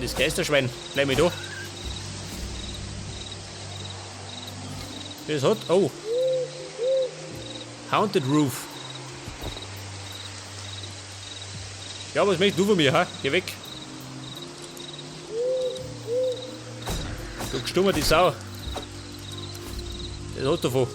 Das Geisterschwein. Bleib mal da. Das hat. Oh. Haunted Roof. Ja, was möchtest du von mir, ha? Geh weg. Du gestummer die Sau. Das hast du davon.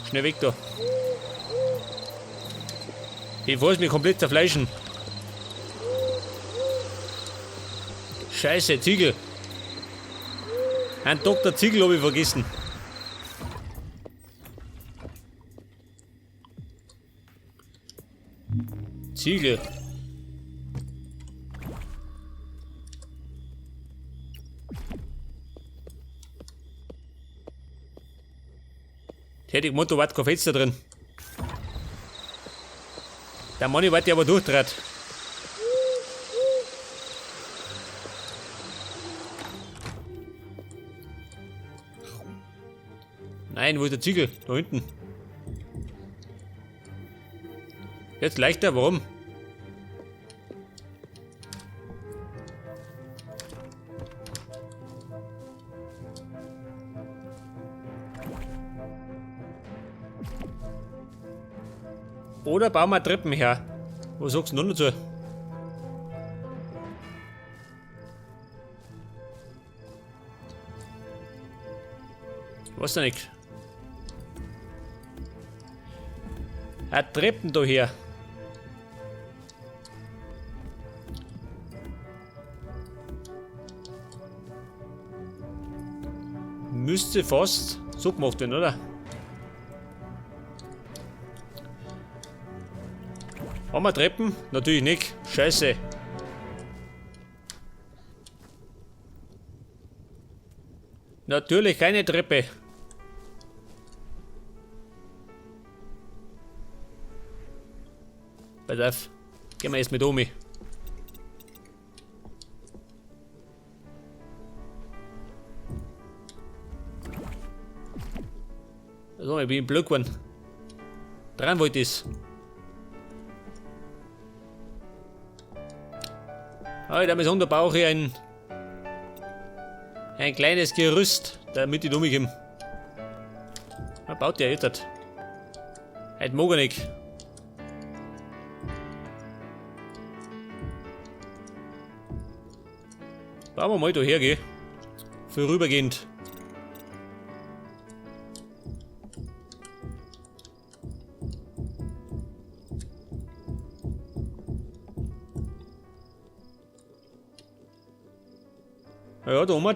Schnell weg da. Bevor es mir komplett zerfleischen. Scheiße, Ziegel. Ein Dr. Ziegel habe ich vergessen. Ziegel. Tätig Motto, war kein Fenster drin. Der Mann war aber durchtrat. Nein, wo ist der Ziegel? Da hinten. Jetzt leichter, warum? Oder bauen wir Treppen her. Was sagst du denn dazu? Was denn nicht? Ein Treppen da her. Müsste fast so gemacht werden, oder? Haben wir Treppen? Natürlich nicht. Scheiße. Natürlich keine Treppe. Pass auf. Gehen wir erst mit Omi. So, ich bin blöd geworden. Dran wollte ich's. Ah, da brauche ich ein kleines Gerüst, damit ich umkomme. Man baut ja jetzt. Heute mag er nicht. Bauen wir mal da her, gell? Vorübergehend. Ja, da oben.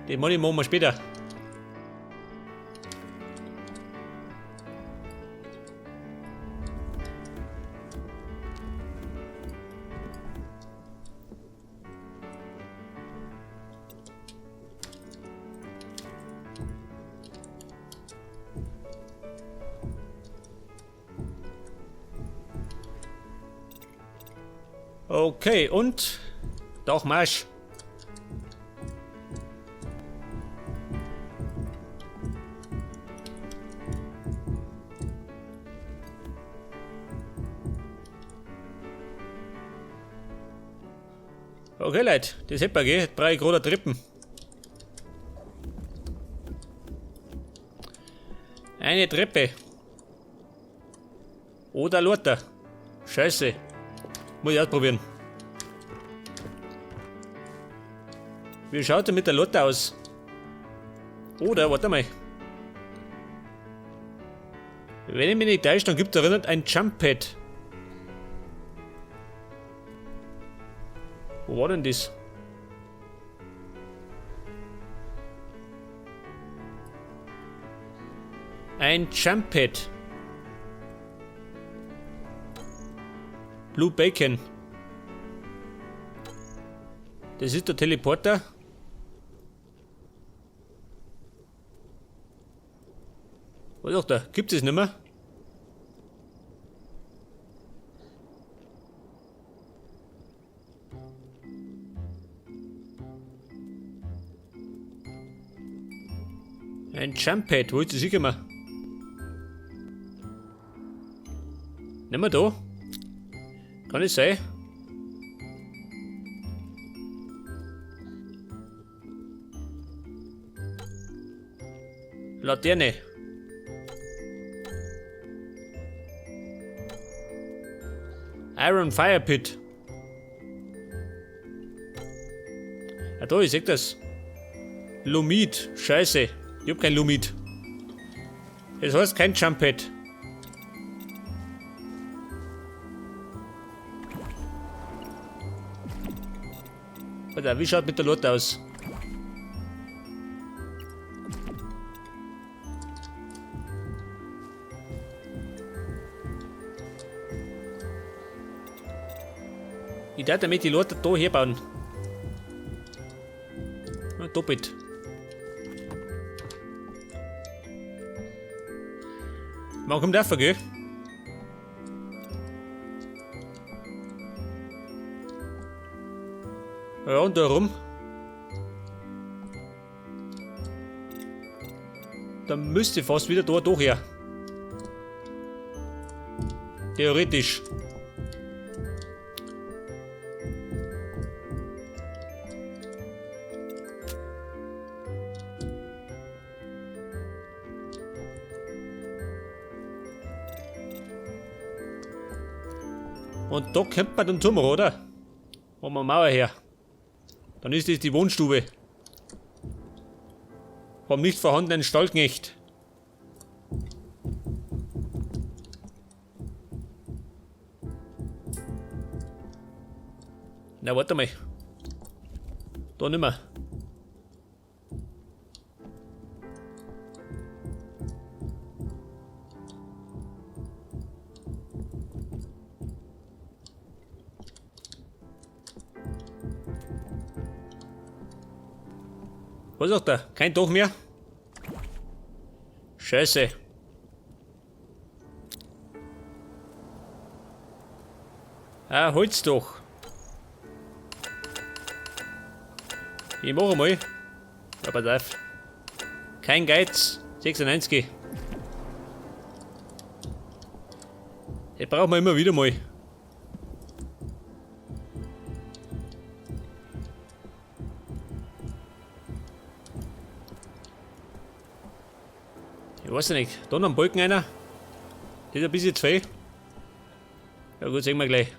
Den Money machen wir später. Okay, und doch Marsch. Okay, Leute, das hätten wir, gell? Jetzt brauche ich gerade Treppen. Eine Treppe. Oder Lothar. Scheiße. Muss ich ausprobieren. Wie schaut denn mit der Lotte aus? Oder, warte mal. Wenn ich mich nicht täusche, dann gibt es da ein Jump Pad. Wo war denn das? Ein Jump Pad. Blue Bacon. Das ist der Teleporter. Was ist da? Gibt es nicht mehr? Ein Jump Pad, wo ist das hingekommen? Nicht mehr da? Kann es sein? Laterne. Iron Fire Pit. Ja, da, ich seh das. Lumit. Scheiße. Ich hab kein Lumit. Das heißt kein Jump Pad. Alter, wie schaut mit der Lotte aus? Ich darf damit die Leute da herbauen. Na, doppelt. Man kommt dafür, gell? Ja, und da rum. Da müsste fast wieder da durch her. Theoretisch. Und da kommt man dann zum, oder? Machen wir Mauer her. Dann ist das die Wohnstube. Vom nicht vorhandenen Stallknecht. Na, warte mal. Da nimmer. Was sagt er? Kein Dach mehr? Scheiße. Ah, Holzdach. Ich mach mal. Aber darf. Kein Geiz. 96. Das brauchen wir immer wieder mal. Ich weiß ja nicht. Da noch ein Balken einer. Das ist ein bisschen zu viel. Ja gut, sehen wir gleich.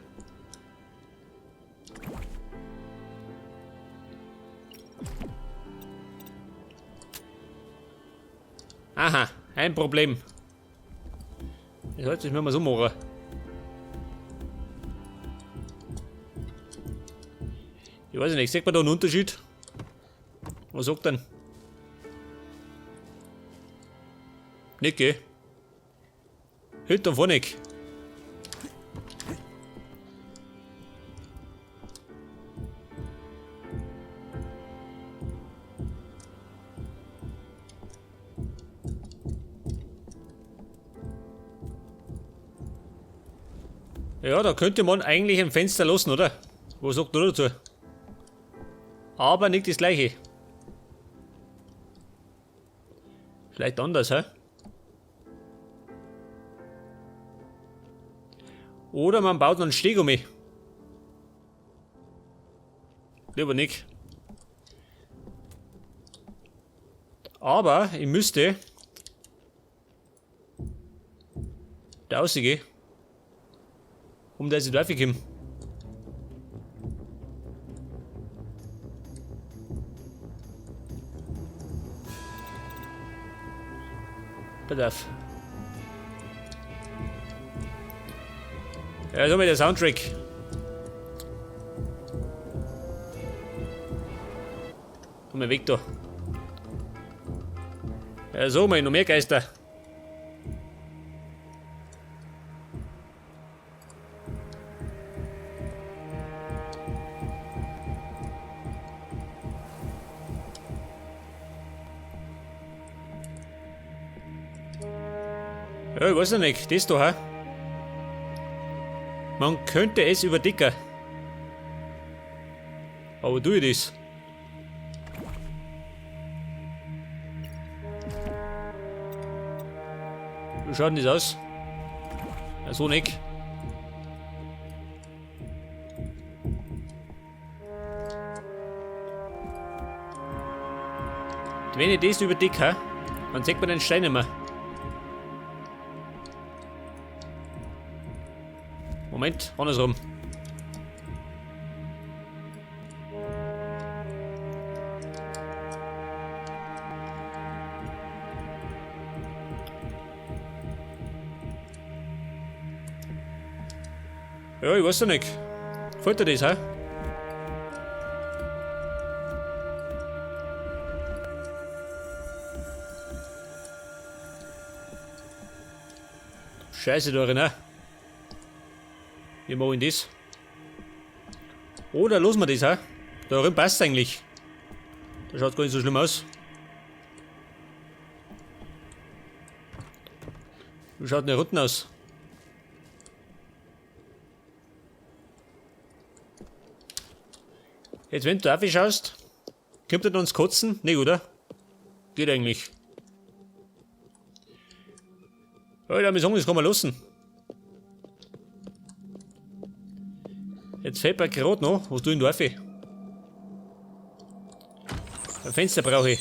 Aha, ein Problem. Das heißt, das müssen wir so machen. Ich weiß nicht, sieht man da einen Unterschied? Was sagt denn? Nicht, gell? Hinten und vorne. Ja, da könnte man eigentlich ein Fenster lassen, oder? Was sagt du dazu? Aber nicht das gleiche. Vielleicht anders, hä? Oder man baut noch einen Steg um mich. Lieber nicht. Aber ich müsste da rausgehen, um dass ich da komme. Pass auf. Ja, so mit der Soundtrack. Komm mal weg da. Ja, so mal, noch mehr Geister. Ja, ich weiß ja nicht, das da, hä? Man könnte es überdecken. Aber tue ich das? Wie schaut denn das aus? Ja, so nicht. Wenn ich das überdecke, hä? Dann sieht man den Stein nicht mehr. Moment, andersrum. Ja, ich weiß ja nicht. Gefällt dir das, hä? Scheiße da drin, hä? Wie mach ich das? Oder lassen wir das, hä? Da drin passt eigentlich. Da schaut gar nicht so schlimm aus. Wie schaut denn der unten aus? Jetzt, wenn du auf schaust, kommt er dann ins Kotzen? Nee, oder? Geht eigentlich. Ja, ich sagen, das kann man lassen. Jetzt fällt mir gerade noch, was tue ich denn da auf? Ein Fenster brauche ich.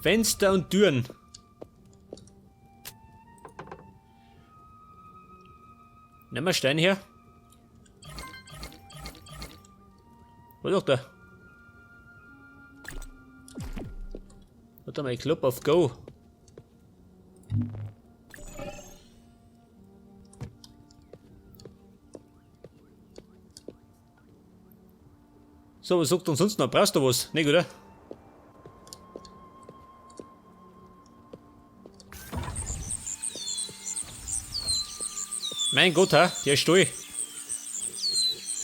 Fenster und Türen. Nehmen wir Stein her. Wo ist doch da? Warte mal, ich klopp auf Go. So, was sagt uns sonst noch? Brauchst du was? Nicht, oder? Mein Gott, ha, der Stuhl.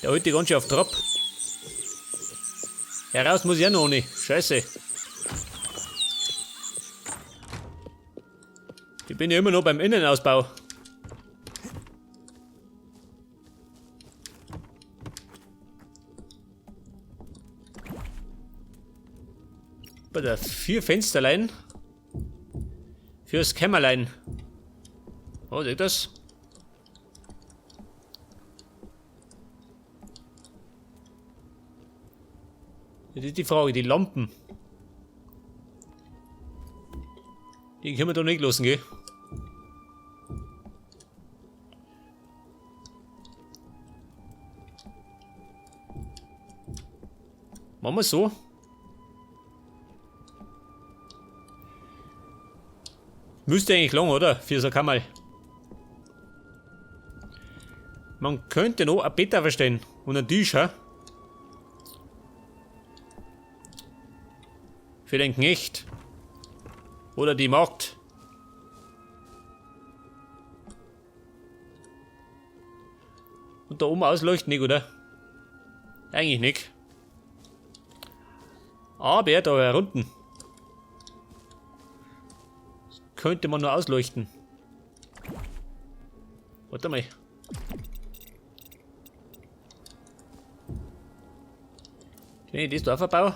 Der hält die ganz schön auf Trab. Heraus muss ich auch noch ohne. Scheiße. Ich bin ja immer noch beim Innenausbau. Bei der 4 Fensterlein. Fürs Kämmerlein. Oh, seht das? Das ist die Frage, die Lampen. Die können wir doch nicht lassen, gell? Machen wir so. Müsste eigentlich lang, oder? Für so ein Kammerl. Man könnte noch ein Bett aufstellen und einen Tisch, hä? Für den Knecht. Oder die Magd. Und da oben ausleuchten nicht, oder? Eigentlich nicht. Aber da herunten. Das könnte man nur ausleuchten. Warte mal. Wenn ich das da verbaue.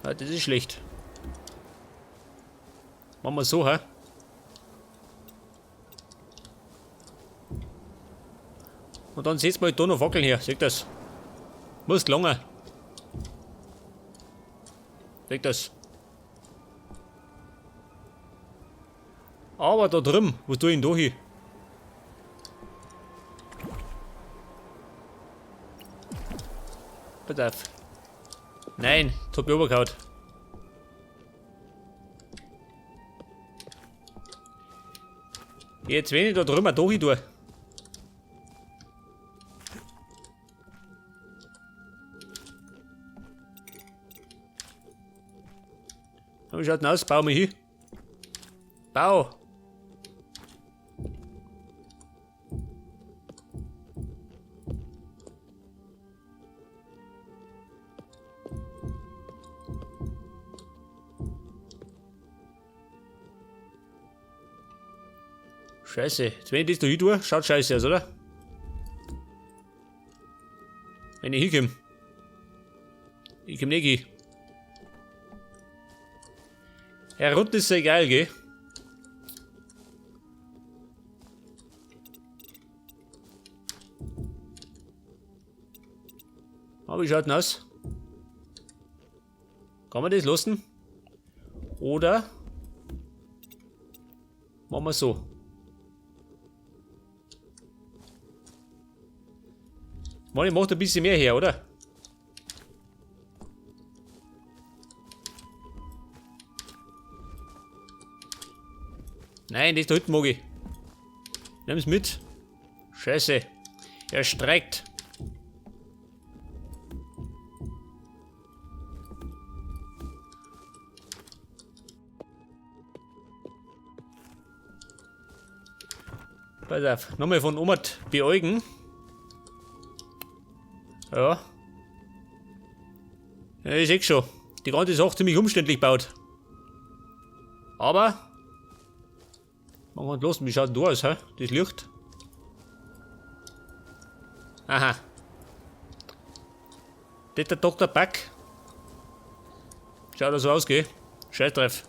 Ah, das ist schlecht. Machen wir so, hä? Und dann seht's mal da noch Fackeln her, seht das? Muss gelangen. Seht das? Aber da drüben, was tue ich denn da hin? Pass auf. Nein, das hat mich runtergehauen. Jetzt, wenn ich da drüben da hin tue. Wie schaut denn aus? Bau mal hin. Bau! Scheiße, jetzt wenn ich das da hin tue, schaut scheiße aus, oder? Wenn ich hinkomme. Ich komm nicht hin. Ja, rund ist ja egal, gell? Aber wie schaut denn aus? Kann man das lassen? Oder machen wir so. Man, ich macht ein bisschen mehr her, oder? Nein, das da hinten mag ich. Nimm's mit. Scheiße. Er streikt. Pass auf, nochmal von oben beäugen. Ja. Ja, ich seh schon. Die ganze Sache ziemlich umständlich gebaut. Aber machen wir los, wie schaut denn da aus, hä? Das Licht. Aha. Das ist der Dr. Buck. Schaut so aus, gell? Scheiß drauf.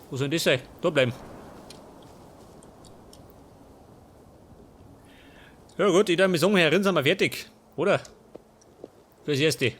Wo soll denn das sein? Da bleiben. Ja gut, ich darf mir sagen, Herr Rinn, sind wir fertig, oder? Fürs Erste.